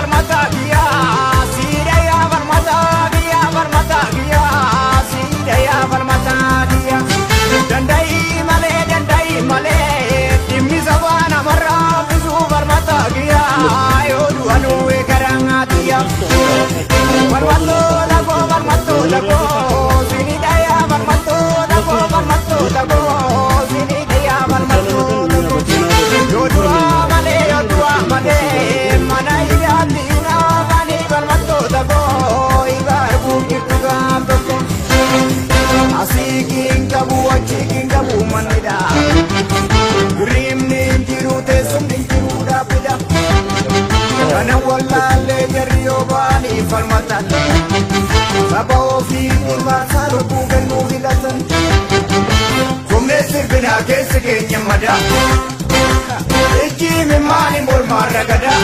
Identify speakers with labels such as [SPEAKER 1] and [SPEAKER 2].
[SPEAKER 1] Falmataa kiyyaa, siidha yaa falmataa kiyyaa, falmataa kiyyaa, siidha yaa falmataa kiyyaa. Danda'i malee, danda'i malee, dhimmi sabaa namarraa bisuu falmataa kiyyaa, yoo du'anuu eegaraa tiyya. Falmattoota koo, falmattoota koo, sinidha yaa falmattoota koo, falmattoota koo, sinidha yaa falmattoota koo. Yoo du'aa malee, yoo du'aa malee, mana hidhaatti naafanii falmattoota koo, ifa arguuf jirtu gaaf tokko. Asii kin qabu, achi kin qabu mannidha. Hirribni hin jiru, teessumni hin jiru dhaabbidha. Kana wallaallee jarri yoo ba'anii falmatan. Saba ofii muraasaa lubbuu kennuu filatan. Kumnee sirbinaa keessi keenya madaa. Ijji mimmaani mormaan ragadaa.